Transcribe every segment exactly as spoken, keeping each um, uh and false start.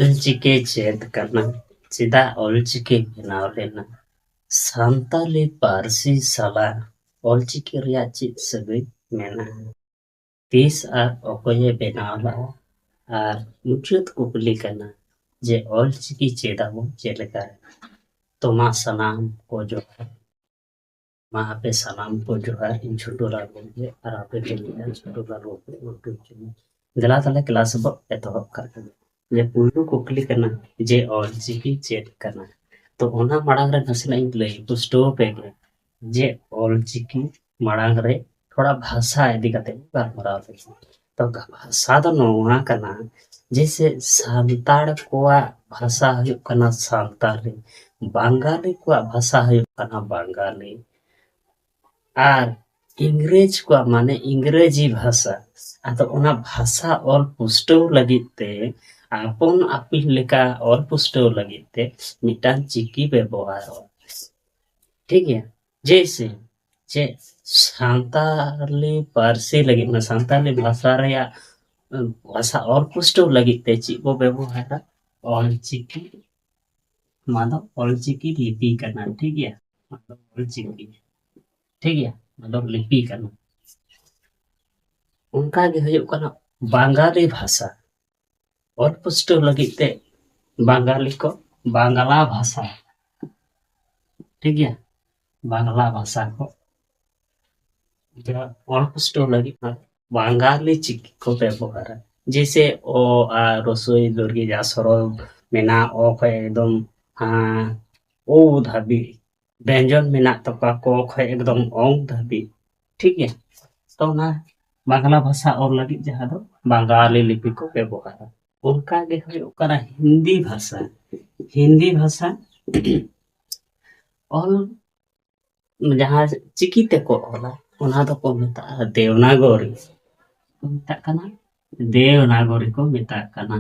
ᱚᱞᱪᱤᱠᱤ ᱪᱮᱫ ᱠᱟᱱᱟ? ᱪᱮᱫᱟᱜ ᱚᱞᱪᱤᱠᱤ ᱵᱮᱱᱟᱣ ᱞᱮᱱᱟ? ᱥᱟᱱᱛᱟᱞᱤ ᱯᱟᱹᱨᱥᱤ ᱥᱟᱞᱟᱜ ᱚᱞᱪᱤᱠᱤ ᱨᱮᱭᱟᱜ ᱪᱮᱫ ᱥᱟᱹᱜᱟᱹᱭ ᱢᱮᱱᱟᱜᱼᱟ? ᱛᱤᱥ ᱟᱨ ᱚᱠᱚᱭᱮ ᱵᱮᱱᱟᱣ ᱞᱮᱫᱼᱟ? ᱟᱨ ᱢᱩᱪᱟᱹᱫ ᱠᱩᱠᱞᱤ ᱠᱟᱱᱟ ᱡᱮ ᱚᱞᱪᱤᱠᱤ ᱪᱮᱫ ᱟᱵᱚᱱ ᱪᱮᱫ ᱞᱮᱠᱟ ᱨᱮ? ᱛᱚ ᱢᱟ ᱥᱟᱱᱟᱢ ᱠᱚ ᱡᱚᱦᱟᱨ᱾ ᱢᱟ ᱟᱯᱮ ᱥᱟᱱᱟᱢ ᱠᱚ ᱡᱚᱦᱟᱨ, ᱤᱧ ᱪᱷᱳᱴᱩ ᱞᱟᱞ ᱜᱚᱢᱠᱮ ᱟᱨ ᱟᱯᱮ ᱠᱚ ᱧᱮᱞ ᱪᱷᱳᱴᱩ ᱞᱟᱞ ᱜᱚᱢᱠᱮ YouTube channel᱾ ᱫᱮᱞᱟ ᱛᱟᱦᱞᱮ ᱠᱞᱟᱥ ᱵᱚ ᱮᱛᱚᱦᱚᱵ ᱠᱟᱜ ᱠᱟᱱᱟ᱾ ᱡᱮ ᱯᱩᱭᱞᱩ ᱠᱩᱠᱞᱤ ᱠᱟᱱᱟ ᱡᱮ ᱚᱞᱪᱤᱠᱤ ᱪᱮᱫ ᱠᱟᱱᱟ? ᱛᱚ ᱚᱱᱟ ᱢᱟᱲᱟᱝ ᱨᱮ ᱱᱟᱥᱮᱱᱟᱜ ᱤᱧ ᱞᱟᱹᱭ ᱯᱩᱥᱴᱟᱹᱣ ᱟᱯᱮ ᱜᱮ ᱡᱮ ᱚᱞᱪᱤᱠᱤ ᱢᱟᱲᱟᱝ ᱨᱮ ᱛᱷᱚᱲᱟ ᱵᱷᱟᱥᱟ ᱤᱫᱤ ᱠᱟᱛᱮ ᱵᱚ ᱜᱟᱞᱢᱟᱨᱟᱣ ᱞᱮᱜᱮ᱾ ᱛᱚ ᱵᱷᱟᱥᱟ ᱫᱚ ᱱᱚᱣᱟ ᱠᱟᱱᱟ, ᱡᱮᱭᱥᱮ ᱥᱟᱱᱛᱟᱲ ᱠᱚᱣᱟᱜ ᱵᱷᱟᱥᱟ ᱦᱩᱭᱩᱜ ᱠᱟᱱᱟ ᱥᱟᱱᱛᱟᱲᱤ, ᱵᱟᱝᱜᱟᱞᱤ ᱠᱚᱣᱟᱜ ᱵᱷᱟᱥᱟ ᱦᱩᱭᱩᱜ ᱠᱟᱱᱟ ᱵᱟᱝᱜᱟᱞᱤ, ᱟᱨ ᱤᱝᱨᱮᱡᱽ ᱠᱚᱣᱟᱜ ᱢᱟᱱᱮ ᱤᱝᱨᱮᱡᱤ ᱵᱷᱟᱥᱟ᱾ ᱟᱫᱚ ᱚᱱᱟ ᱵᱷᱟᱥᱟ ᱚᱞ ᱯᱩᱥᱴᱟᱹᱣ ᱞᱟᱹᱜᱤᱫ ᱛᱮ, ᱟᱯᱚᱱ ᱟᱹᱯᱤᱥ ᱞᱮᱠᱟ ᱚᱞ ᱯᱩᱥᱴᱟᱹᱣ ᱞᱟᱹᱜᱤᱫ ᱛᱮ ᱢᱤᱫᱴᱟᱝ ᱪᱤᱠᱤ ᱵᱮᱵᱚᱦᱟᱨᱚᱜᱼᱟ᱾ ᱴᱷᱤᱠ ᱜᱮᱭᱟ? ᱡᱮᱭᱥᱮ ᱪᱮᱫ ᱥᱟᱱᱛᱟᱞᱤ ᱯᱟᱹᱨᱥᱤ ᱞᱟᱹᱜᱤᱫ, ᱢᱟᱱᱮ ᱥᱟᱱᱛᱟᱞᱤ ᱵᱷᱟᱥᱟ ᱨᱮᱭᱟᱜ, ᱩᱸ, ᱵᱷᱟᱥᱟ ᱚᱞ ᱯᱩᱥᱴᱟᱹᱣ ᱞᱟᱹᱜᱤᱫ ᱛᱮ ᱪᱮᱫ ᱵᱚ ᱵᱮᱵᱚᱦᱟᱨᱟ? ᱚᱞᱪᱤᱠᱤ᱾ ᱱᱚᱣᱟ ᱫᱚ ᱚᱞᱪᱤᱠᱤ ᱞᱤᱯᱤ ᱠᱟᱱᱟ, ᱴᱷᱤᱠ ᱜᱮᱭᱟ? ᱱᱚᱣᱟ ᱫᱚ ᱚᱞᱪᱤᱠᱤ, ᱴᱷᱤᱠ ᱜᱮᱭᱟ? ᱱᱚᱣᱟ ᱫᱚ ᱞᱤᱯᱤ ᱠᱟᱱᱟ᱾ ᱚᱱᱠᱟ ᱜᱮ ᱦᱩᱭᱩᱜ ᱠᱟᱱᱟ ᱵᱟᱝᱜᱟᱞᱤ ᱵᱷᱟᱥᱟ᱾ ᱚᱞ ᱯᱩᱥᱴᱟᱹᱣ ᱞᱟᱹᱜᱤᱫ ᱛᱮ ᱵᱟᱝᱜᱟᱞᱤ ᱠᱚ ᱵᱟᱝᱞᱟ ᱵᱷᱟᱥᱟ, ᱴᱷᱤᱠ ᱜᱮᱭᱟ, ᱵᱟᱝᱞᱟ ᱵᱷᱟᱥᱟ ᱠᱚ ᱡᱟᱦᱟᱸ ᱚᱞ ᱯᱩᱥᱴᱟᱹᱣ ᱞᱟᱹᱜᱤᱫ ᱢᱟ ᱵᱟᱝᱜᱟᱞᱤ ᱪᱤᱠᱤ ᱠᱚ ᱵᱮᱵᱚᱦᱟᱨᱟ᱾ ᱡᱮᱭᱥᱮ ᱚ, ᱟ, ᱨᱚᱥᱳᱭ, ᱫᱚᱨᱜᱤ, ᱡᱟ ᱥᱚᱨᱚᱞ ᱢᱮᱱᱟᱜ, ᱚ ᱠᱷᱚᱡ ᱮᱠᱫᱚᱢ, ᱟ, ᱳ ᱫᱷᱟᱹᱵᱤᱡ, ᱵᱮᱧᱡᱚᱱ ᱢᱮᱱᱟᱜ ᱛᱟᱠᱚᱣᱟ, ᱠᱚ ᱠᱷᱚᱡ ᱮᱠᱫᱚᱢ ᱚᱝ ᱫᱷᱟᱹᱵᱤᱡ, ᱴᱷᱤᱠ ᱜᱮᱭᱟ᱾ ᱛᱚ ᱚᱱᱟ ᱵᱟᱝᱞᱟ ᱵᱷᱟᱥᱟ ᱚᱞ ᱞᱟᱹᱜᱤᱫ ᱡᱟᱦᱟᱸ ᱫᱚ ᱵᱟᱝᱜᱟᱞᱤ ᱞᱤᱯᱤ ᱠᱚ ᱵᱮᱵᱚᱦᱟᱨᱟ, ᱚᱱᱠᱟ ᱜᱮ ᱦᱩᱭᱩᱜ ᱠᱟᱱᱟ ᱦᱤᱱᱫᱤ ᱵᱷᱟᱥᱟ᱾ ᱦᱤᱱᱫᱤ ᱵᱷᱟᱥᱟ ᱚᱞ ᱡᱟᱦᱟᱸ ᱪᱤᱠᱤ ᱛᱮᱠᱚ ᱚᱞᱟ, ᱚᱱᱟ ᱫᱚᱠᱚ ᱢᱮᱛᱟᱜᱼᱟ ᱫᱮᱣᱱᱟᱜᱚᱨᱤ᱾ ᱠᱚ ᱢᱮᱛᱟᱜ ᱠᱟᱱᱟ ᱫᱮᱣᱱᱟᱜᱚᱨᱤ ᱠᱚ ᱢᱮᱛᱟᱜ ᱠᱟᱱᱟ,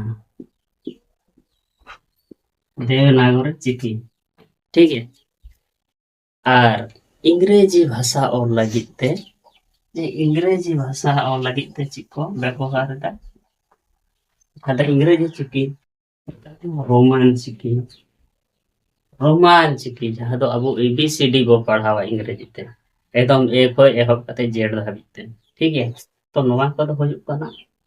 ᱫᱮᱣᱱᱟᱜᱚᱨᱤ ᱪᱤᱠᱤ, ᱴᱷᱤᱠ ᱜᱮᱭᱟ᱾ ᱟᱨ ᱤᱝᱨᱮᱡᱤ ᱵᱷᱟᱥᱟ ᱚᱞ ᱞᱟᱹᱜᱤᱫ ᱛᱮ, ᱡᱮ ᱤᱝᱨᱮᱡᱤ ᱵᱷᱟᱥᱟ ᱚᱞ ᱞᱟᱹᱜᱤᱫ ᱛᱮ ᱪᱮᱫ ᱠᱚ ᱵᱮᱵᱚᱦᱟᱨ ᱮᱫᱟ? ᱚᱠᱟ ᱫᱚ ᱤᱝᱨᱮᱡᱤ ᱪᱤᱠᱤ, ᱨᱳᱢᱟᱱ ᱪᱤᱠᱤ, ᱨᱳᱢᱟᱱ ᱪᱤᱠᱤ ᱡᱟᱦᱟᱸ ᱫᱚ ᱟᱵᱚ ᱮ ᱵᱤ ᱥᱤ ᱰᱤ ᱵᱚ ᱯᱟᱲᱦᱟᱣᱟ ᱤᱝᱨᱮᱡᱤ ᱛᱮ, ᱮᱠᱫᱚᱢ ᱮ ᱠᱷᱚᱱ ᱮᱦᱚᱵ ᱠᱟᱛᱮ ᱡᱮᱰ ᱫᱷᱟᱹᱵᱤᱡ ᱛᱮ, ᱴᱷᱤᱠ ᱜᱮᱭᱟ᱾ ᱛᱚ ᱱᱚᱣᱟ ᱠᱚᱫᱚ ᱦᱩᱭᱩᱜ ᱠᱟᱱᱟ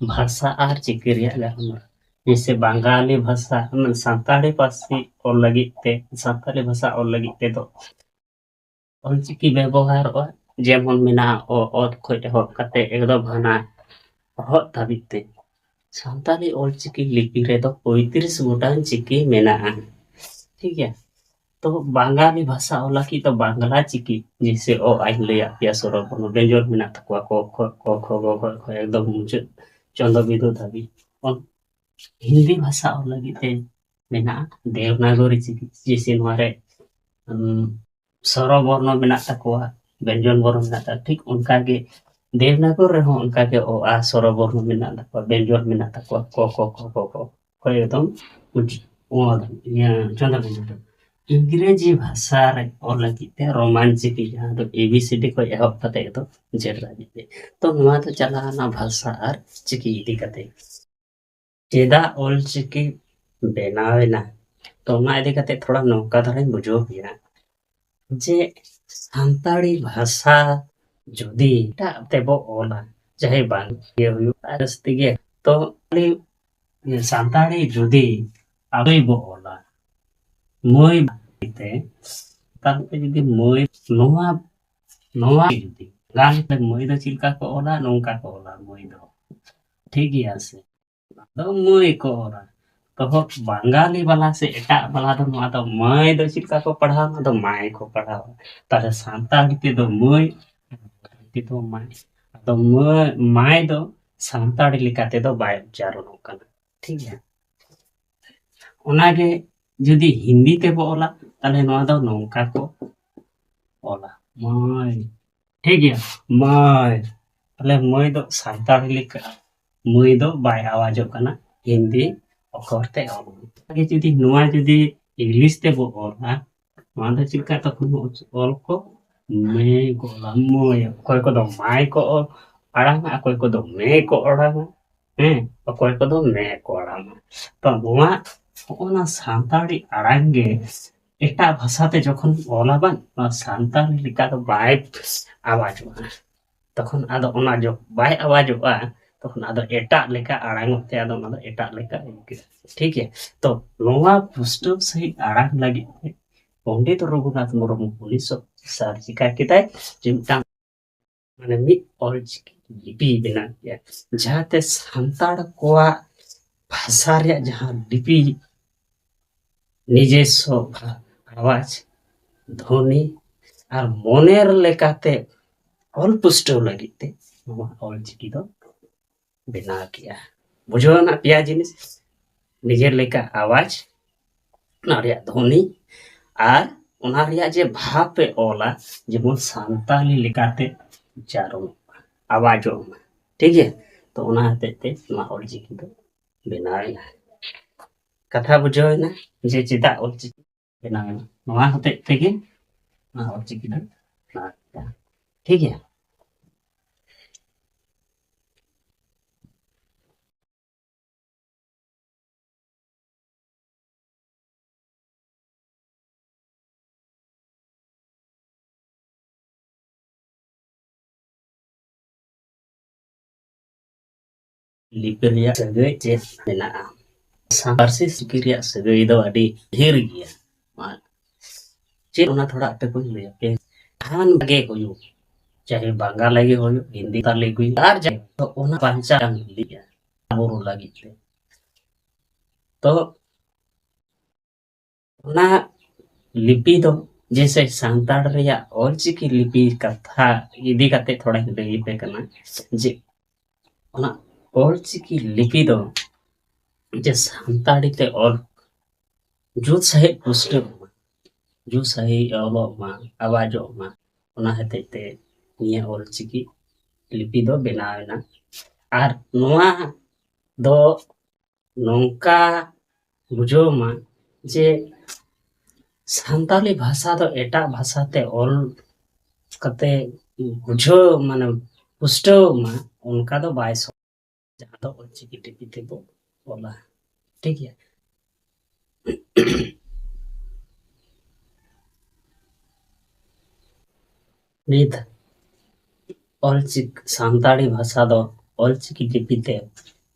ᱵᱷᱟᱥᱟ ᱟᱨ ᱪᱤᱠᱤ ᱨᱮᱭᱟᱜ ᱜᱟᱞᱢᱟᱨᱟᱣ᱾ ᱡᱮᱭᱥᱮ ᱵᱟᱝᱜᱟᱞᱤ ᱵᱷᱟᱥᱟ, ᱢᱟᱱᱮ ᱥᱟᱱᱛᱟᱲᱤ ᱯᱟᱹᱨᱥᱤ ᱚᱞ ᱞᱟᱹᱜᱤᱫ ᱛᱮ, ᱥᱟᱱᱛᱟᱲᱤ ᱵᱷᱟᱥᱟ ᱚᱞ ᱞᱟᱹᱜᱤᱫ ᱛᱮᱫᱚ ᱚᱞᱪᱤᱠᱤ ᱵᱮᱵᱚᱦᱟᱨᱚᱜᱼᱟ᱾ ᱡᱮᱢᱚᱱ ᱢᱮᱱᱟᱜᱼᱟ ᱚ, ᱚᱛ ᱠᱷᱚᱱ ᱮᱦᱚᱵ ᱠᱟᱛᱮ ᱮᱠᱫᱚᱢ ᱦᱟᱱᱟ ᱦᱚᱜ ᱫᱷᱟᱹᱵᱤᱡ ᱛᱮ᱾ ᱥᱟᱱᱛᱟᱲᱤ ᱚᱞᱪᱤᱠᱤ ᱞᱤᱯᱤ ᱨᱮᱫᱚ ᱯᱚᱸᱭᱛᱨᱤᱥ ᱜᱚᱴᱟᱝ ᱪᱤᱠᱤ ᱢᱮᱱᱟᱜᱼᱟ, ᱴᱷᱤᱠ ᱜᱮᱭᱟ᱾ ᱛᱚ ᱵᱟᱝᱜᱟᱞᱤ ᱵᱷᱟᱥᱟ ᱚᱞ ᱞᱟᱹᱜᱤᱫ ᱫᱚ ᱵᱟᱝᱞᱟ ᱪᱤᱠᱤ, ᱡᱮᱭᱥᱮ ᱚ ᱟᱧ ᱞᱟᱹᱭᱟᱫ ᱯᱮᱭᱟ, ᱥᱚᱨᱚᱵᱚᱨᱱᱚ ᱵᱮᱧᱡᱚᱱ ᱢᱮᱱᱟᱜ ᱛᱟᱠᱚᱣᱟ, ᱠᱚ ᱠᱷᱚ, ᱠᱚ ᱠᱷᱚ ᱜᱚ ᱜᱷᱚ ᱠᱷᱚ ᱮᱠᱫᱚᱢ ᱢᱩᱪᱟᱹᱫ ᱪᱚᱱᱫᱚ ᱵᱤᱫᱩ ᱫᱷᱟᱹᱵᱤᱡ᱾ ᱚᱱ-, ᱦᱤᱱᱫᱤ ᱵᱷᱟᱥᱟ ᱚᱞ ᱞᱟᱹᱜᱤᱫ ᱛᱮ ᱢᱮᱱᱟᱜᱼᱟ ᱫᱮᱵᱽᱱᱟᱜᱚᱨᱤ ᱪᱤᱠᱤ, ᱡᱮᱭᱥᱮ ᱱᱚᱣᱟ ᱨᱮ, ᱩᱢ, ᱥᱚᱨᱚᱵᱚᱨᱱᱚ ᱢᱮᱱᱟᱜ ᱛᱟᱠᱚᱣᱟ, ᱵᱮᱧᱡᱚᱱ ᱵᱚᱨᱱᱚ ᱢᱮᱱᱟᱜ ᱛᱟᱠᱚᱣᱟ, ᱴᱷᱤᱠ ᱚᱱᱠᱟ ᱜᱮ ᱫᱮᱵᱽᱱᱟᱜᱚᱨ ᱨᱮᱦᱚᱸ ᱚᱱᱠᱟ ᱜᱮ ᱚ ᱟ ᱥᱚᱨᱚᱵᱚᱨᱱᱚ ᱢᱮᱱᱟᱜ ᱛᱟᱠᱚᱣᱟ, ᱵᱮᱧᱡᱚᱱ ᱢᱮᱱᱟᱜ ᱛᱟᱠᱚᱣᱟ, ᱠᱚ ᱠᱚ ᱠᱷᱚ ᱜᱚ ᱜᱷᱚ ᱠᱷᱚ ᱮᱠᱫᱚᱢ ᱢᱩᱪᱟᱹᱫ, ᱚ, ᱤᱭᱟᱹ, ᱪᱚᱱᱫᱚ ᱵᱤᱫᱩ ᱫᱷᱟᱹᱵᱤᱡ᱾ ᱤᱝᱨᱮᱡᱤ ᱵᱷᱟᱥᱟ ᱨᱮ ᱚᱞ ᱞᱟᱹᱜᱤᱫ ᱛᱮ ᱨᱳᱢᱟᱱ ᱪᱤᱠᱤ, ᱡᱟᱦᱟᱸ ᱫᱚ ᱮ ᱵᱤ ᱥᱤ ᱰᱤ ᱠᱷᱚᱱ ᱮᱦᱚᱵ ᱠᱟᱛᱮ ᱮᱠᱫᱚᱢ ᱡᱮᱰ ᱫᱷᱟᱹᱵᱤᱡ ᱛᱮ᱾ ᱛᱚ ᱱᱚᱣᱟ ᱫᱚ ᱪᱟᱞᱟᱣᱱᱟ ᱵᱷᱟᱥᱟ ᱟᱨ ᱪᱤᱠᱤ ᱤᱫᱤ ᱠᱟᱛᱮ᱾ ᱪᱮᱫᱟᱜ ᱚᱞᱪᱤᱠᱤ ᱵᱮᱱᱟᱣ ᱮᱱᱟ? ᱛᱚ ᱚᱱᱟ ᱤᱫᱤ ᱠᱟᱛᱮ ᱛᱷᱚᱲᱟ ᱱᱚᱝᱠᱟ ᱫᱷᱟᱨᱟᱧ ᱵᱩᱡᱷᱟᱹᱣ ᱯᱮᱭᱟ ᱡᱮ ᱥᱟᱱᱛᱟᱲᱤ ᱵᱷᱟᱥᱟ ᱡᱩᱫᱤ ᱮᱴᱟᱜ ᱛᱮᱵᱚ ᱚᱞᱟ, ᱪᱟᱦᱮ ᱵᱟᱝ ᱜᱮ ᱦᱩᱭᱩᱜᱼᱟ, ᱡᱟᱹᱥᱛᱤ ᱜᱮ, ᱛᱚ ᱥᱟᱱᱛᱟᱲᱤ ᱡᱩᱫᱤ ᱟᱵᱚ ᱵᱚ ᱚᱞᱟ, ᱢᱟᱹᱭ ᱛᱮ, ᱛᱟᱦᱞᱮ ᱡᱩᱫᱤ ᱢᱟᱹᱭ, ᱱᱚᱣᱟ, ᱱᱚᱣᱟ ᱡᱩᱫᱤ ᱜᱟᱱ ᱛᱮ ᱢᱟᱹᱭ ᱫᱚ ᱪᱮᱫ ᱞᱮᱠᱟ ᱠᱚ ᱚᱞᱟ? ᱱᱚᱝᱠᱟ ᱠᱚ ᱚᱞᱟ ᱢᱟᱹᱭ ᱫᱚ, ᱴᱷᱤᱠ ᱜᱮᱭᱟ ᱥᱮ? ᱚᱱᱟ ᱫᱚ ᱢᱟᱹᱭ ᱠᱚ ᱚᱞᱟ᱾ ᱛᱚ ᱵᱟᱝᱜᱟᱞᱤ ᱵᱟᱞᱟ ᱥᱮ ᱮᱴᱟᱜ ᱵᱟᱞᱟ ᱫᱚ ᱱᱚᱣᱟ ᱫᱚ ᱢᱟᱹᱭ ᱫᱚ ᱪᱮᱫ ᱞᱮᱠᱟ ᱠᱚ ᱯᱟᱲᱦᱟᱣᱟ? ᱱᱚᱣᱟ ᱫᱚ ᱢᱟᱭ ᱠᱚ ᱯᱟᱲᱦᱟᱣᱟ᱾ ᱛᱟᱦᱞᱮ ᱥᱟᱱᱛᱟᱲᱤ ᱛᱮᱫᱚ ᱢᱟᱹᱭ, ᱛᱮᱫᱚ ᱢᱟᱭ᱾ ᱟᱫᱚ ᱢᱟᱹ-, ᱢᱟᱭ ᱫᱚ ᱥᱟᱱᱛᱟᱲᱤ ᱞᱮᱠᱟ ᱛᱮᱫᱚ ᱵᱟᱭ ᱩᱪᱪᱟᱨᱚᱱᱚᱜ ᱠᱟᱱᱟ, ᱴᱷᱤᱠ ᱜᱮᱭᱟ᱾ ᱚᱱᱟᱜᱮ ᱡᱩᱫᱤ ᱦᱤᱱᱫᱤ ᱛᱮᱵᱚ ᱚᱞᱟ, ᱛᱟᱦᱞᱮ ᱱᱚᱣᱟ ᱫᱚ ᱱᱚᱝᱠᱟ ᱠᱚ ᱚᱞᱟ, ᱢᱟᱹᱭ, ᱴᱷᱤᱠ ᱜᱮᱭᱟ, ᱢᱟᱹᱭ᱾ ᱛᱟᱦᱞᱮ ᱢᱟᱹᱭ ᱫᱚ ᱥᱟᱱᱛᱟᱲᱤ ᱞᱮᱠᱟ ᱢᱟᱹᱭ ᱫᱚ ᱵᱟᱭ ᱟᱣᱟᱡᱚᱜ ᱠᱟᱱᱟ, ᱦᱤᱱᱫᱤ ᱚᱠᱷᱚᱨ ᱛᱮ ᱚᱞ᱾ ᱚᱱᱟᱜᱮ ᱡᱩᱫᱤ ᱱᱚᱣᱟ ᱡᱩᱫᱤ ᱤᱝᱞᱤᱥ ᱛᱮᱵᱚ ᱚᱞᱟ, ᱱᱚᱣᱟ ᱫᱚ ᱪᱮᱫ ᱞᱮᱠᱟ ᱛᱚᱠᱷᱚᱱ ᱚᱞ ᱠᱚ? ᱢᱮ ᱠᱚ ᱚᱞᱟ, ᱢᱟᱹᱭ᱾ ᱚᱠᱚᱭ ᱠᱚᱫᱚ ᱢᱟᱭ ᱠᱚ ᱚᱞ, ᱟᱲᱟᱝᱟ, ᱚᱠᱚᱭ ᱠᱚᱫᱚ ᱢᱮ ᱠᱚ ᱟᱲᱟᱝᱟ᱾ ᱦᱮᱸ, ᱚᱠᱚᱭ ᱠᱚᱫᱚ ᱢᱮ ᱠᱚ ᱟᱲᱟᱝᱟ᱾ ᱛᱚ ᱱᱚᱣᱟ, ᱦᱚᱸᱜᱼᱚ ᱱᱟ ᱥᱟᱱᱛᱟᱲᱤ ᱟᱲᱟᱝ ᱜᱮ ᱮᱴᱟᱜ ᱵᱷᱟᱥᱟ ᱛᱮ ᱡᱚᱠᱷᱚᱱ ᱚᱞᱟ ᱵᱟᱝ, ᱱᱚᱣᱟ ᱥᱟᱱᱛᱟᱲᱤ ᱞᱮᱠᱟ ᱫᱚ ᱵᱟᱭ ᱟᱣᱟᱡᱚᱜᱼᱟ᱾ ᱛᱚᱠᱷᱚᱱ ᱟᱫᱚ ᱚᱱᱟ ᱡᱚ-, ᱵᱟᱭ ᱟᱣᱟᱡᱚᱜᱼᱟ, ᱛᱚᱠᱷᱚᱱ ᱟᱫᱚ ᱮᱴᱟᱜ ᱞᱮᱠᱟ ᱟᱲᱟᱝᱚᱜ ᱛᱮ ᱟᱫᱚ ᱚᱱᱟ ᱫᱚ ᱮᱴᱟᱜ ᱞᱮᱠᱟ ᱟᱹᱭᱠᱟᱹᱜᱼᱟ᱾ ᱴᱷᱤᱠ ᱜᱮᱭᱟ? ᱛᱚ ᱱᱚᱣᱟ ᱯᱩᱥᱴᱟᱹᱣ ᱥᱟᱺᱦᱤᱡ ᱟᱲᱟᱝ ᱞᱟᱹᱜᱤᱫ ᱛᱮ ᱯᱚᱱᱰᱤᱛ ᱨᱚᱜᱷᱩᱱᱟᱛᱷ ᱢᱩᱨᱢᱩ ᱩᱱᱤᱥᱥᱚ ᱥᱟᱨ ᱪᱤᱠᱟ ᱠᱮᱫᱟᱭ ᱡᱮ ᱢᱤᱫᱴᱟᱝ, ᱢᱟᱱᱮ, ᱢᱤᱫ ᱚᱞᱪᱤᱠᱤ ᱞᱤᱯᱤ ᱵᱮᱱᱟᱣ ᱠᱮᱫᱟ, ᱡᱟᱦᱟᱸᱛᱮ ᱥᱟᱱᱛᱟᱲ ᱠᱚᱣᱟᱜ ᱵᱷᱟᱥᱟ ᱨᱮᱭᱟᱜ ᱡᱟᱦᱟᱸ ᱞᱤᱯᱤ, ᱱᱤᱡᱮᱥᱥᱚ ᱵᱷᱟ-, ᱟᱣᱟᱡᱽ, ᱫᱷᱚᱱᱤ ᱟᱨ ᱢᱚᱱᱮᱨ ᱞᱮᱠᱟᱛᱮ ᱚᱞ ᱯᱩᱥᱴᱟᱹᱣ ᱞᱟᱹᱜᱤᱫ ᱛᱮ ᱱᱚᱣᱟ ᱚᱞᱪᱤᱠᱤ ᱫᱚ ᱵᱮᱱᱟᱣ ᱠᱮᱜᱼᱟ᱾ ᱵᱩᱡᱷᱟᱹᱣ ᱨᱮᱱᱟᱜ ᱯᱮᱭᱟ ᱡᱤᱱᱤᱥ, ᱱᱤᱡᱮᱨ ᱞᱮᱠᱟ ᱟᱣᱟᱡᱽ, ᱚᱱᱟ ᱨᱮᱭᱟᱜ ᱫᱷᱚᱱᱤ, ᱟᱨ ᱚᱱᱟ ᱨᱮᱭᱟᱜ ᱡᱮ ᱵᱷᱟᱵᱽ ᱮ ᱚᱞᱟ, ᱡᱮᱢᱚᱱ ᱥᱟᱱᱛᱟᱞᱤ ᱞᱮᱠᱟᱛᱮ ᱩᱪᱪᱟᱨᱚᱱᱚᱜ ᱢᱟ, ᱟᱣᱟᱡᱚᱜ ᱢᱟ, ᱴᱷᱤᱠ ᱜᱮᱭᱟ? ᱛᱚ ᱚᱱᱟ ᱦᱚᱛᱮᱡ ᱛᱮ ᱱᱚᱣᱟ ᱚᱞᱪᱤᱠᱤ ᱫᱚ ᱵᱮᱱᱟᱣ ᱮᱱᱟ᱾ ᱠᱟᱛᱷᱟ ᱵᱩᱡᱷᱟᱹᱣ ᱮᱱᱟ ᱡᱮ ᱪᱮᱫᱟᱜ ᱚᱞᱪᱤᱠᱤ ᱵᱮᱱᱟᱣ ᱮᱱᱟ? ᱱᱚᱣᱟ ᱦᱚᱛᱮᱡ ᱛᱮᱜᱮ ᱱᱚᱣᱟ ᱚᱞᱪᱤᱠᱤ ᱫᱚ ᱵᱮᱱᱟᱣ ᱮᱱᱟ᱾ ᱴᱷᱤᱠ ᱜᱮᱭᱟ? ᱞᱤᱯᱤ ᱨᱮᱭᱟᱜ ᱥᱟᱹᱜᱟᱹᱭ ᱪᱮᱫ ᱢᱮᱱᱟᱜᱼᱟ? ᱯᱟᱹᱨᱥᱤ ᱪᱤᱠᱤ ᱨᱮᱭᱟᱜ ᱥᱟᱹᱜᱟᱹᱭ ᱫᱚ ᱟᱹᱰᱤ ᱰᱷᱮᱨ ᱜᱮᱭᱟ᱾ ᱢᱟ, ᱪᱮᱫ ᱚᱱᱟ ᱛᱷᱚᱲᱟ ᱟᱯᱮ ᱠᱚᱧ ᱞᱟᱹᱭ ᱟᱯᱮ᱾ ᱡᱟᱦᱟᱱ ᱜᱮ ᱦᱩᱭᱩᱜ, ᱪᱟᱦᱮ ᱵᱟᱝᱜᱟᱞᱤ ᱜᱮ ᱦᱩᱭᱩᱜ, ᱦᱤᱱᱫᱤ ᱛᱟᱞᱮ ᱜᱮ ᱦᱩᱭᱩᱜ, ᱟᱨ ᱡᱟᱦᱟᱸ ᱫᱚ ᱚᱱᱟ ᱵᱟᱧᱪᱟᱣ ᱞᱟᱹᱜᱤᱫ ᱛᱮ, ᱛᱚ ᱚᱱᱟ ᱞᱤᱯᱤ ᱫᱚ, ᱡᱮᱭᱥᱮ ᱥᱟᱱᱛᱟᱲ ᱨᱮᱭᱟᱜ ᱚᱞᱪᱤᱠᱤ ᱞᱤᱯᱤ ᱠᱟᱛᱷᱟ ᱤᱫᱤ ᱠᱟᱛᱮ ᱛᱷᱚᱲᱟᱧ ᱞᱟᱹᱭ ᱟᱯᱮ ᱠᱟᱱᱟ, ᱡᱮ ᱚᱱᱟ ᱚᱞᱪᱤᱠᱤ ᱞᱤᱯᱤ ᱫᱚ ᱡᱮ ᱥᱟᱱᱛᱟᱲᱤ ᱛᱮ ᱚᱞ ᱡᱩᱛ ᱥᱟᱺᱦᱤᱡ ᱯᱩᱥᱴᱟᱹᱜ ᱢᱟ, ᱡᱩᱛ ᱥᱟᱺᱦᱤᱡ ᱚᱞᱚᱜ ᱢᱟ, ᱟᱣᱟᱡᱚᱜ ᱢᱟ, ᱚᱱᱟ ᱦᱚᱛᱮᱡ ᱛᱮ ᱱᱤᱭᱟᱹ ᱚᱞᱪᱤᱠᱤ ᱞᱤᱯᱤ ᱫᱚ ᱵᱮᱱᱟᱣ ᱮᱱᱟ᱾ ᱟᱨ ᱱᱚᱣᱟ ᱫᱚ ᱱᱚᱝᱠᱟ ᱵᱩᱡᱷᱟᱹᱣ ᱢᱟ ᱡᱮ ᱥᱟᱱᱛᱟᱞᱤ ᱵᱷᱟᱥᱟ ᱫᱚ ᱮᱴᱟᱜ ᱵᱷᱟᱥᱟ ᱛᱮ ᱚᱞ ᱠᱟᱛᱮ ᱵᱩᱡᱷᱟᱹᱣ, ᱢᱟᱱᱮ, ᱯᱩᱥᱴᱟᱹᱣ ᱢᱟ, ᱚᱱᱠᱟ ᱫᱚ ᱵᱟᱭ ᱥᱚ-, ᱡᱟᱦᱟᱸ ᱫᱚ ᱚᱞᱪᱤᱠᱤ ᱞᱤᱯᱤ ᱛᱮᱵᱚ ᱚᱞᱟ᱾ ᱴᱷᱤᱠ ᱜᱮᱭᱟ᱾ ᱱᱤᱛ ᱚᱞᱪᱤᱠᱤ, ᱥᱟᱱᱛᱟᱲᱤ ᱵᱷᱟᱥᱟ ᱫᱚ ᱚᱞᱪᱤᱠᱤ ᱞᱤᱯᱤ ᱛᱮ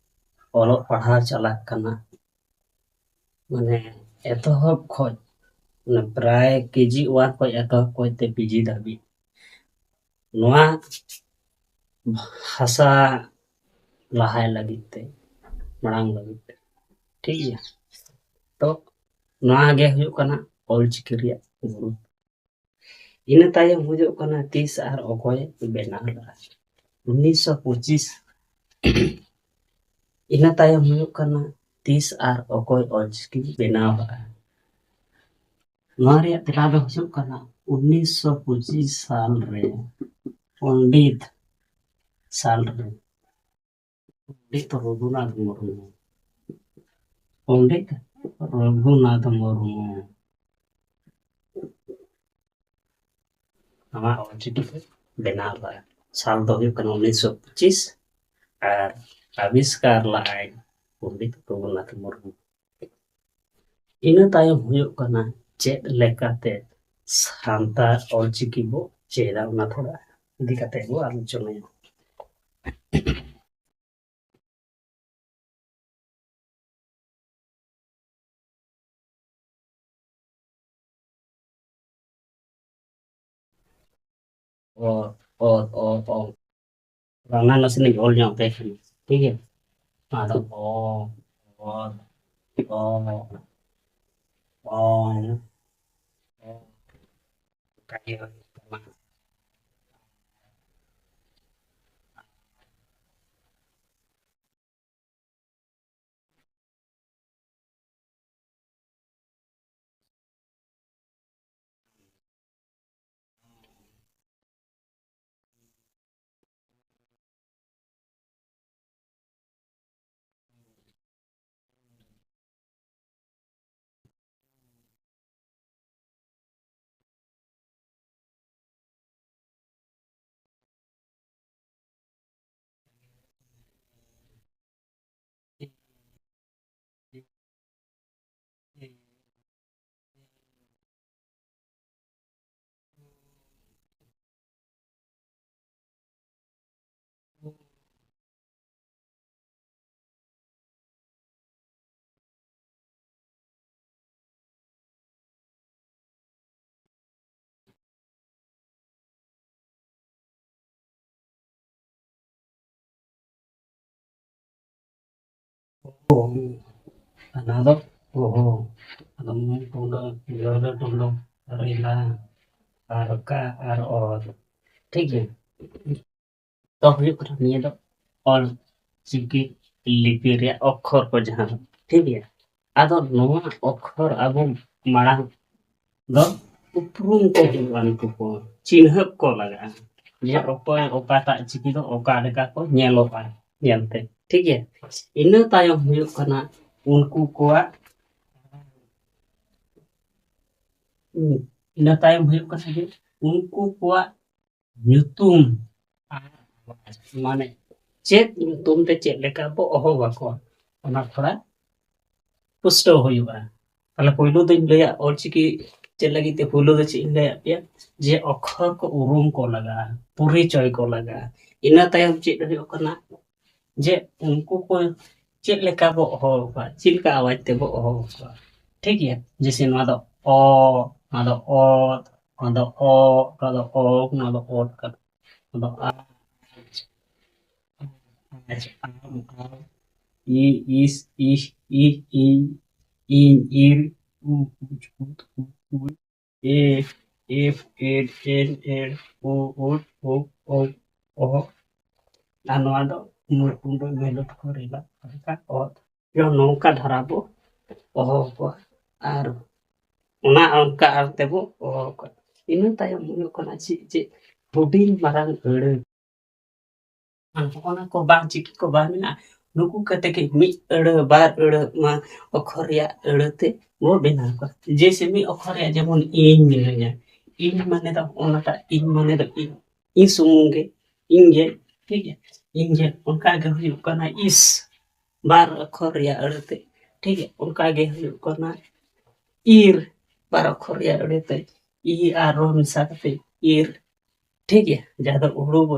ᱚᱞᱚᱜ ᱯᱟᱲᱦᱟᱣ ᱪᱟᱞᱟᱜ ᱠᱟᱱᱟ᱾ ᱢᱟᱱᱮ ᱮᱛᱚᱦᱚᱵ ᱠᱷᱚᱡ, ᱢᱟᱱᱮ ᱯᱨᱟᱭ ᱠᱮᱡᱤ ᱳᱣᱟᱱ ᱠᱷᱚᱡ ᱮᱛᱚᱦᱚᱵ ᱠᱷᱚᱡ ᱛᱮ ᱯᱤᱡᱤ ᱫᱷᱟᱹᱵᱤᱡ ᱱᱚᱣᱟ ᱵᱷᱟᱥᱟ ᱞᱟᱦᱟᱭ ᱞᱟᱹᱜᱤᱫ ᱛᱮ, ᱢᱟᱲᱟᱝ ᱞᱟᱹᱜᱤᱫ ᱛᱮ᱾ ᱴᱷᱤᱠ ᱜᱮᱭᱟ? ᱛᱚ ᱱᱚᱣᱟ ᱜᱮ ᱦᱩᱭᱩᱜ ᱠᱟᱱᱟ ᱚᱞᱪᱤᱠᱤ ᱨᱮᱭᱟᱜ ᱜᱩᱨᱩ᱾ ᱤᱱᱟᱹ ᱛᱟᱭᱚᱢ ᱦᱩᱭᱩᱜ ᱠᱟᱱᱟ ᱛᱤᱥ ᱟᱨ ᱚᱠᱚᱭ ᱵᱮᱱᱟᱣ ᱞᱮᱫᱟ? ᱩᱱᱤᱥᱥᱚ ᱯᱚᱸᱪᱤᱥ᱾ ᱤᱱᱟᱹ ᱛᱟᱭᱚᱢ ᱦᱩᱭᱩᱜ ᱠᱟᱱᱟ ᱛᱤᱥ ᱟᱨ ᱚᱠᱚᱭ ᱚᱞᱪᱤᱠᱤ ᱵᱮᱱᱟᱣ ᱞᱮᱫᱟ? ᱱᱚᱣᱟ ᱨᱮᱭᱟᱜ ᱛᱮᱞᱟ ᱫᱚ ᱦᱩᱭᱩᱜ ᱠᱟᱱᱟ ᱩᱱᱤᱥᱥᱚ ᱯᱚᱸᱪᱤᱥ ᱥᱟᱞ ᱨᱮ, ᱯᱚᱱᱰᱤᱛ ᱥᱟᱞ ᱨᱮ ᱯᱚᱱᱰᱤᱛ ᱨᱚᱜᱷᱩᱱᱟᱛᱷ ᱢᱩᱨᱢᱩ᱾ ᱯᱚᱱᱰᱤᱛ ᱨᱚᱜᱷᱩᱱᱟᱛᱷ ᱢᱩᱨᱢᱩ ᱱᱚᱣᱟ ᱚᱞᱪᱤᱠᱤ ᱠᱚ ᱵᱮᱱᱟᱣ ᱞᱮᱫᱟ᱾ ᱥᱟᱞ ᱫᱚ ᱦᱩᱭᱩᱜ ᱠᱟᱱᱟ ᱩᱱᱤᱥᱥᱚ ᱯᱚᱸᱪᱤᱥ ᱟᱨ ᱟᱵᱤᱥᱠᱟᱨ ᱞᱟᱜᱼᱟᱭ ᱯᱚᱱᱰᱤᱛ ᱨᱚᱜᱷᱩᱱᱟᱛᱷ ᱢᱩᱨᱢᱩ᱾ ᱤᱱᱟᱹ ᱛᱟᱭᱚᱢ ᱦᱩᱭᱩᱜ ᱠᱟᱱᱟ ᱪᱮᱫ ᱞᱮᱠᱟᱛᱮ ᱥᱟᱱᱛᱟᱲ ᱚᱞᱪᱤᱠᱤ ᱵᱚ ᱪᱮᱫᱟ, ᱚᱱᱟ ᱛᱷᱚᱲᱟ ᱤᱫᱤ ᱠᱟᱛᱮ ᱵᱚ ᱟᱞᱳᱪᱚᱱᱟᱭᱟ᱾ ᱚ, ᱚ, ᱚ, ᱚ᱾ ᱚᱱᱟ ᱱᱟᱥᱮ ᱞᱤᱧ ᱚᱞ ᱧᱚᱜ ᱟᱯᱮ ᱠᱟᱱᱟ, ᱴᱷᱤᱠ ᱜᱮᱭᱟ? ᱟᱫᱚ ᱚ, ᱚ, ᱚ, ᱚ, ᱚ, ᱚᱱᱠᱟ ᱜᱮ ᱦᱩᱭᱩᱜ ᱛᱟᱢᱟ᱾ ᱚ, ᱚᱱᱟ ᱫᱚ ᱚᱦᱚ᱾ ᱟᱫᱚ ᱢᱩ ᱴᱩᱰᱟᱹ, ᱡᱚᱨᱟᱹ ᱴᱩᱰᱟᱹ, ᱨᱮᱞᱟ, ᱟᱨ ᱠᱟ, ᱟᱨ ᱚᱛ᱾ ᱴᱷᱤᱠ ᱜᱮᱭᱟ? ᱛᱚ ᱦᱩᱭᱩᱜ ᱠᱟᱱᱟ ᱱᱤᱭᱟᱹ ᱫᱚ ᱚᱞ ᱪᱤᱠᱤ ᱞᱤᱯᱤ ᱨᱮᱭᱟᱜ ᱚᱠᱠᱷᱚᱨ ᱠᱚ ᱡᱟᱦᱟᱸ ᱫᱚ, ᱴᱷᱤᱠ ᱜᱮᱭᱟ? ᱟᱫᱚ ᱱᱚᱣᱟ ᱚᱠᱠᱷᱚᱨ ᱟᱵᱚ ᱢᱟᱲᱟᱝ ᱫᱚ ᱩᱯᱨᱩᱢ ᱠᱚ ᱦᱩᱭᱩᱜᱼᱟ, ᱱᱩᱠᱩ ᱠᱚ ᱪᱤᱱᱦᱟᱹᱯ ᱠᱚ ᱞᱟᱜᱟᱜᱼᱟ, ᱡᱮ ᱚᱠᱚᱭ ᱚᱠᱟᱴᱟᱜ ᱪᱤᱠᱤ ᱫᱚ ᱚᱠᱟ ᱞᱮᱠᱟ ᱠᱚ ᱧᱮᱞᱚᱜᱼᱟ ᱧᱮᱞᱛᱮ, ᱴᱷᱤᱠ ᱜᱮᱭᱟ? ᱤᱱᱟᱹ ᱛᱟᱭᱚᱢ ᱦᱩᱭᱩᱜ ᱠᱟᱱᱟ ᱩᱱᱠᱩ ᱠᱚᱣᱟᱜ, ᱦᱩᱸ, ᱤᱱᱟᱹ ᱛᱟᱭᱚᱢ ᱦᱩᱭᱩᱜ ᱠᱟᱱᱟ ᱡᱮ ᱩᱱᱠᱩ ᱠᱚᱣᱟᱜ ᱧᱩᱛᱩᱢ, ᱟᱨ ᱢᱟᱱᱮ ᱪᱮᱫ ᱧᱩᱛᱩᱢ ᱛᱮ ᱪᱮᱫ ᱞᱮᱠᱟ ᱵᱚ ᱦᱚᱦᱚ ᱟᱠᱚᱣᱟ, ᱚᱱᱟ ᱛᱷᱚᱲᱟ ᱯᱩᱥᱴᱟᱹᱣ ᱦᱩᱭᱩᱜᱼᱟ᱾ ᱛᱟᱦᱞᱮ ᱯᱳᱭᱞᱳ ᱫᱚᱧ ᱞᱟᱹᱭᱟ, ᱚᱞᱪᱤᱠᱤ ᱪᱮᱫ ᱞᱟᱹᱜᱤᱫ ᱛᱮ ᱯᱳᱭᱞᱳ ᱫᱚ ᱪᱮᱫ ᱤᱧ ᱞᱟᱹᱭᱟᱫ ᱯᱮᱭᱟ, ᱡᱮ ᱚᱠᱠᱷᱚᱨ ᱠᱚ ᱩᱨᱩᱢ ᱠᱚ ᱞᱟᱜᱟᱜᱼᱟ, ᱯᱚᱨᱤᱪᱚᱭ ᱠᱚ ᱞᱟᱜᱟᱜᱼᱟ᱾ ᱤᱱᱟᱹ ᱛᱟᱭᱚᱢ ᱪᱮᱫ ᱦᱩᱭᱩᱜ ᱠᱟᱱᱟ, ᱡᱮ ᱩᱱᱠᱩ ᱠᱚ ᱪᱮᱫ ᱞᱮᱠᱟ ᱵᱚ ᱦᱚᱦᱚ ᱟᱠᱚᱣᱟ, ᱪᱮᱫ ᱞᱮᱠᱟ ᱟᱣᱟᱡᱽ ᱛᱮᱵᱚ ᱦᱚᱦᱚ ᱟᱠᱚᱣᱟ, ᱴᱷᱤᱠ ᱜᱮᱭᱟ? ᱡᱮᱭᱥᱮ ᱱᱚᱣᱟ ᱫᱚ ᱚ, ᱱᱚᱣᱟ ᱫᱚ ᱚᱛ, ᱱᱚᱣᱟ ᱫᱚ ᱚ, ᱱᱚᱣᱟ ᱫᱚ ᱚ, ᱱᱚᱣᱟ ᱫᱚ ᱚᱛ ᱠᱟᱱᱟ, ᱱᱚᱣᱟ ᱫᱚ ᱟ, ᱟᱪ, ᱟᱢ, ᱟᱢ, ᱤ, ᱤᱥ, ᱤᱥ, ᱤ, ᱤᱧ, ᱤᱧ, ᱤᱨ, ᱩ, ᱩᱪ, ᱩᱛ, ᱩ, ᱩᱭ, ᱮ, ᱮᱯ, ᱮᱰ, ᱮᱱ, ᱮᱰ, ᱳ, ᱳᱰ, ᱳᱯ, ᱳᱯ, ᱚᱦᱚ᱾ ᱟᱨ ᱱᱚᱣᱟ ᱫᱚ ᱢᱩᱨᱠᱩᱸᱰ, ᱢᱮᱞᱚᱴ ᱠᱚ ᱨᱮᱞᱟ ᱚᱱᱠᱟ ᱚᱦᱚ᱾ ᱡᱮᱢᱚᱱ ᱱᱚᱝᱠᱟ ᱫᱷᱟᱨᱟ ᱵᱚ ᱚᱦᱚ ᱠᱚᱣᱟ᱾ ᱟᱨ ᱚᱱᱟ ᱚᱱᱠᱟ ᱟᱨ ᱛᱮᱵᱚ ᱚᱦᱚ ᱠᱚᱣᱟ᱾ ᱤᱱᱟᱹ ᱛᱟᱭᱚᱢ ᱦᱩᱭᱩᱜ ᱠᱟᱱᱟ ᱪᱮᱫ, ᱪᱮᱫ ᱦᱩᱰᱤᱧ ᱢᱟᱨᱟᱝ ᱟᱹᱲᱟᱹ᱾ ᱟᱨ ᱦᱚᱸᱜᱼᱚ ᱱᱟ ᱠᱚ ᱵᱟᱝ, ᱪᱤᱠᱤ ᱠᱚ ᱵᱟᱝ ᱢᱮᱱᱟᱜᱼᱟ᱾ ᱱᱩᱠᱩ ᱠᱟᱛᱮ ᱜᱮ ᱢᱤᱫ ᱟᱹᱲᱟᱹ, ᱵᱟᱨ ᱟᱹᱲᱟᱹ, ᱢᱟ ᱚᱠᱠᱷᱚᱨ ᱨᱮᱭᱟᱜ ᱟᱹᱲᱟᱹ ᱛᱮ ᱵᱚ ᱵᱮᱱᱟᱣ ᱠᱚᱣᱟ᱾ ᱡᱮᱭᱥᱮ ᱢᱤᱫ ᱚᱠᱠᱷᱚᱨ ᱨᱮᱭᱟᱜ ᱡᱮᱢᱚᱱ ᱤᱧ ᱢᱤᱱᱟᱹᱧᱟ᱾ ᱤᱧ ᱢᱟᱱᱮ ᱫᱚ ᱚᱱᱟᱴᱟᱜ ᱤᱧ ᱢᱟᱱᱮ ᱫᱚ ᱤᱧ, ᱤᱧ ᱥᱩᱢᱩᱝ ᱜᱮ, ᱤᱧ ᱜᱮ, ᱴᱷᱤᱠ ᱜᱮᱭᱟ? ᱤᱧ ᱜᱮ᱾ ᱚᱱᱠᱟ ᱜᱮ ᱦᱩᱭᱩᱜ ᱠᱟᱱᱟ ᱤᱥ, ᱵᱟᱨ ᱚᱠᱠᱷᱚᱨ ᱨᱮᱭᱟᱜ ᱟᱹᱲᱟᱹ ᱛᱮ, ᱴᱷᱤᱠ ᱜᱮᱭᱟ? ᱚᱱᱠᱟ ᱜᱮ ᱦᱩᱭᱩᱜ ᱠᱟᱱᱟ ᱤᱨ, ᱵᱟᱨ ᱚᱠᱠᱷᱚᱨ ᱨᱮᱭᱟᱜ ᱟᱹᱲᱟᱹ ᱛᱮ, ᱤ ᱟᱨ ᱨᱚ ᱢᱮᱥᱟ ᱠᱟᱛᱮ ᱤᱨ, ᱴᱷᱤᱠ ᱜᱮᱭᱟ? ᱡᱟᱦᱟᱸ ᱫᱚ ᱦᱩᱲᱩ ᱵᱚ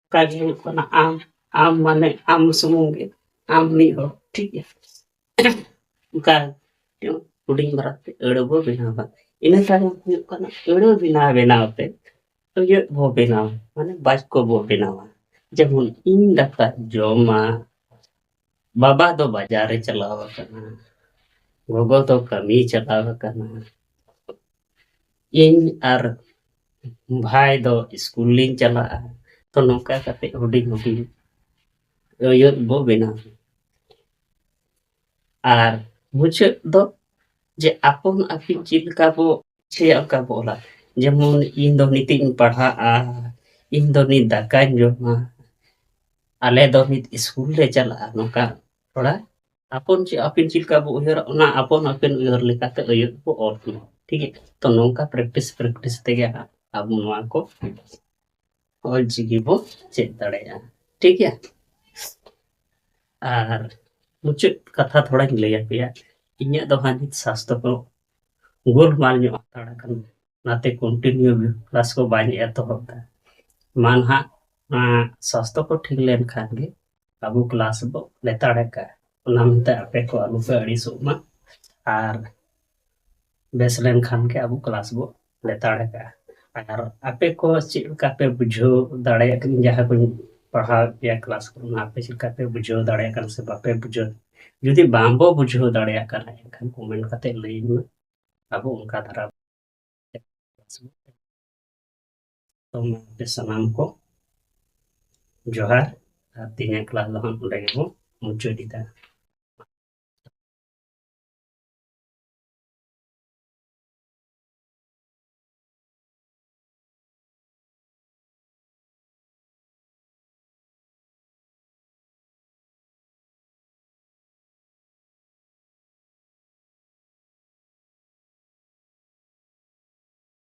ᱚᱱᱠᱟ ᱜᱮ ᱦᱩᱭᱩᱜ ᱠᱟᱱᱟ ᱟᱢ, ᱟᱢ ᱢᱟᱱᱮ ᱟᱢ ᱥᱩᱢᱩᱝ ᱜᱮ, ᱟᱢ ᱢᱤᱫ ᱦᱚᱲ, ᱴᱷᱤᱠ ᱜᱮᱭᱟ? ᱚᱱᱠᱟ ᱦᱩᱰᱤᱧ ᱢᱟᱨᱟᱝ ᱛᱮ ᱟᱹᱲᱟᱹ ᱵᱚ ᱵᱮᱱᱟᱣᱟ᱾ ᱤᱱᱟᱹ ᱛᱟᱭᱚᱢ ᱦᱩᱭᱩᱜ ᱠᱟᱱᱟ ᱟᱹᱲᱟᱹ ᱵᱮᱱᱟᱣ ᱵᱮᱱᱟᱣ ᱛᱮ ᱟᱹᱭᱟᱹᱛ ᱵᱚ ᱵᱮᱱᱟᱣᱟ, ᱢᱟᱱᱮ ᱵᱟᱠᱠᱚ ᱵᱚ ᱵᱮᱱᱟᱣᱟ᱾ ᱡᱮᱢᱚᱱ, ᱤᱧ ᱫᱟᱠᱟ ᱡᱚᱢᱟ, ᱵᱟᱵᱟ ᱫᱚ ᱵᱟᱡᱟᱨ ᱮ ᱪᱟᱞᱟᱣ ᱟᱠᱟᱱᱟ, ᱜᱚᱜᱚ ᱫᱚ ᱠᱟᱹᱢᱤᱭ ᱪᱟᱞᱟᱣ ᱟᱠᱟᱱᱟ, ᱤᱧ ᱟᱨ ᱵᱷᱟᱭ ᱫᱚ ᱥᱠᱩᱞ ᱞᱤᱧ ᱪᱟᱞᱟᱜᱼᱟ᱾ ᱛᱚ ᱱᱚᱝᱠᱟ ᱠᱟᱛᱮ ᱦᱩᱰᱤᱧ ᱦᱩᱰᱤᱧ ᱟᱹᱭᱟᱹᱛ ᱵᱚ ᱵᱮᱱᱟᱣᱟ᱾ ᱟᱨ ᱢᱩᱪᱟᱹᱫ ᱫᱚ ᱡᱮ ᱟᱯᱚᱱ ᱟᱹᱯᱤᱱ ᱪᱮᱫ ᱞᱮᱠᱟ ᱵᱚ ᱤᱪᱪᱷᱟᱹᱭᱟ ᱚᱱᱠᱟ ᱵᱚ ᱚᱞᱟ᱾ ᱡᱮᱢᱚᱱ ᱤᱧ ᱫᱚ ᱱᱤᱛ ᱤᱧ ᱯᱟᱲᱦᱟᱜᱼᱟ, ᱤᱧ ᱫᱚ ᱱᱤᱛ ᱫᱟᱠᱟᱧ ᱡᱚᱢᱟ, ᱟᱞᱮ ᱫᱚ ᱱᱤᱛ ᱥᱠᱩᱞ ᱞᱮ ᱪᱟᱞᱟᱜᱼᱟ, ᱱᱚᱝᱠᱟ ᱛᱷᱚᱲᱟ ᱟᱯᱚᱱ ᱪᱮ ᱟᱹᱯᱤᱱ ᱪᱮᱫ ᱞᱮᱠᱟ ᱵᱚ ᱩᱭᱦᱟᱹᱨᱟ, ᱚᱱᱟ ᱟᱯᱚᱱ ᱟᱹᱯᱤᱱ ᱩᱭᱦᱟᱹᱨ ᱞᱮᱠᱟᱛᱮ ᱟᱹᱭᱟᱹᱛ ᱵᱚ ᱚᱞ ᱠᱮᱭᱟ᱾ ᱴᱷᱤᱠ ᱜᱮᱭᱟ? ᱛᱚ ᱱᱚᱝᱠᱟ ᱯᱨᱮᱠᱴᱤᱥ ᱯᱨᱮᱠᱴᱤᱥ ᱛᱮᱜᱮ ᱦᱟᱸᱜ ᱟᱵᱚ ᱱᱚᱣᱟ ᱠᱚ ᱚᱞ ᱪᱤᱠᱤ ᱵᱚ ᱪᱮᱫ ᱫᱟᱲᱮᱭᱟᱜᱼᱟ᱾ ᱴᱷᱤᱠ ᱜᱮᱭᱟ? ᱟᱨ ᱢᱩᱪᱟᱹᱫ ᱠᱟᱛᱷᱟ ᱛᱷᱚᱲᱟᱧ ᱞᱟᱹᱭ ᱟᱯᱮᱭᱟ᱾ ᱤᱧᱟᱹᱜ ᱫᱚ ᱦᱟᱸᱜ ᱱᱤᱛ ᱥᱟᱥᱛᱚ ᱠᱚ ᱜᱳᱞᱢᱟᱞ ᱧᱚᱜ ᱦᱟᱛᱟᱲ ᱟᱠᱟᱱᱟ, ᱚᱱᱟᱛᱮ ᱠᱚᱱᱴᱤᱱᱤᱭᱩ ᱠᱞᱟᱥ ᱠᱚ ᱵᱟᱹᱧ ᱮᱛᱚᱦᱚᱵ ᱮᱫᱟ᱾ ᱢᱟ ᱱᱟᱦᱟᱜ, ᱟᱸ, ᱥᱟᱥᱛᱚ ᱠᱚ ᱴᱷᱤᱠ ᱞᱮᱱᱠᱷᱟᱱ ᱜᱮ ᱟᱵᱚ ᱠᱞᱟᱥ ᱵᱚ ᱞᱮᱛᱟᱲ ᱠᱟᱜᱼᱟ᱾ ᱚᱱᱟ ᱢᱮᱱᱛᱮ ᱟᱯᱮ ᱠᱚ ᱟᱞᱚ ᱯᱮ ᱟᱹᱲᱤᱥᱚᱜ ᱢᱟ, ᱟᱨ ᱵᱮᱥ ᱞᱮᱱᱠᱷᱟᱱ ᱜᱮ ᱟᱵᱚ ᱠᱞᱟᱥ ᱵᱚ ᱞᱮᱛᱟᱲ ᱠᱟᱜᱼᱟ᱾ ᱟᱨ ᱟᱯᱮ ᱠᱚ ᱪᱮᱫ ᱞᱮᱠᱟ ᱯᱮ ᱵᱩᱡᱷᱟᱹᱣ ᱫᱟᱲᱮᱭᱟᱜ ᱠᱟᱱᱟ, ᱡᱟᱦᱟᱸ ᱠᱚᱧ ᱯᱟᱲᱦᱟᱣᱮᱫ ᱯᱮᱭᱟ ᱠᱞᱟᱥ ᱠᱚᱨᱮ, ᱚᱱᱟ ᱟᱯᱮ ᱪᱮᱫ ᱞᱮᱠᱟ ᱯᱮ ᱵᱩᱡᱷᱟᱹᱣ ᱫᱟᱲᱮᱭᱟᱜ ᱠᱟᱱᱟ ᱥᱮ ᱵᱟᱯᱮ ᱵᱩᱡᱷᱟᱹᱣ? ᱡᱩᱫᱤ ᱵᱟᱝ ᱵᱚ ᱵᱩᱡᱷᱟᱹᱣ ᱫᱟᱲᱮᱭᱟᱜ ᱠᱟᱱᱟ, ᱮᱱᱠᱷᱟᱱ ᱠᱚᱢᱮᱱᱴ ᱠᱟᱛᱮ ᱞᱟᱹᱭ ᱢᱮ, ᱟᱵᱚ ᱚᱱᱠᱟ ᱫᱷᱟᱨᱟ᱾ ᱛᱚ ᱢᱟ ᱟᱯᱮ ᱥᱟᱱᱟᱢ ᱠᱚ ᱡᱚᱦᱟᱨ, ᱟᱨ ᱛᱮᱦᱮᱧᱟᱜ ᱠᱞᱟᱥ ᱫᱚ ᱦᱟᱸᱜ ᱱᱚᱸᱰᱮ ᱜᱮᱵᱚ ᱢᱩᱪᱟᱹᱫ ᱮᱫᱟ᱾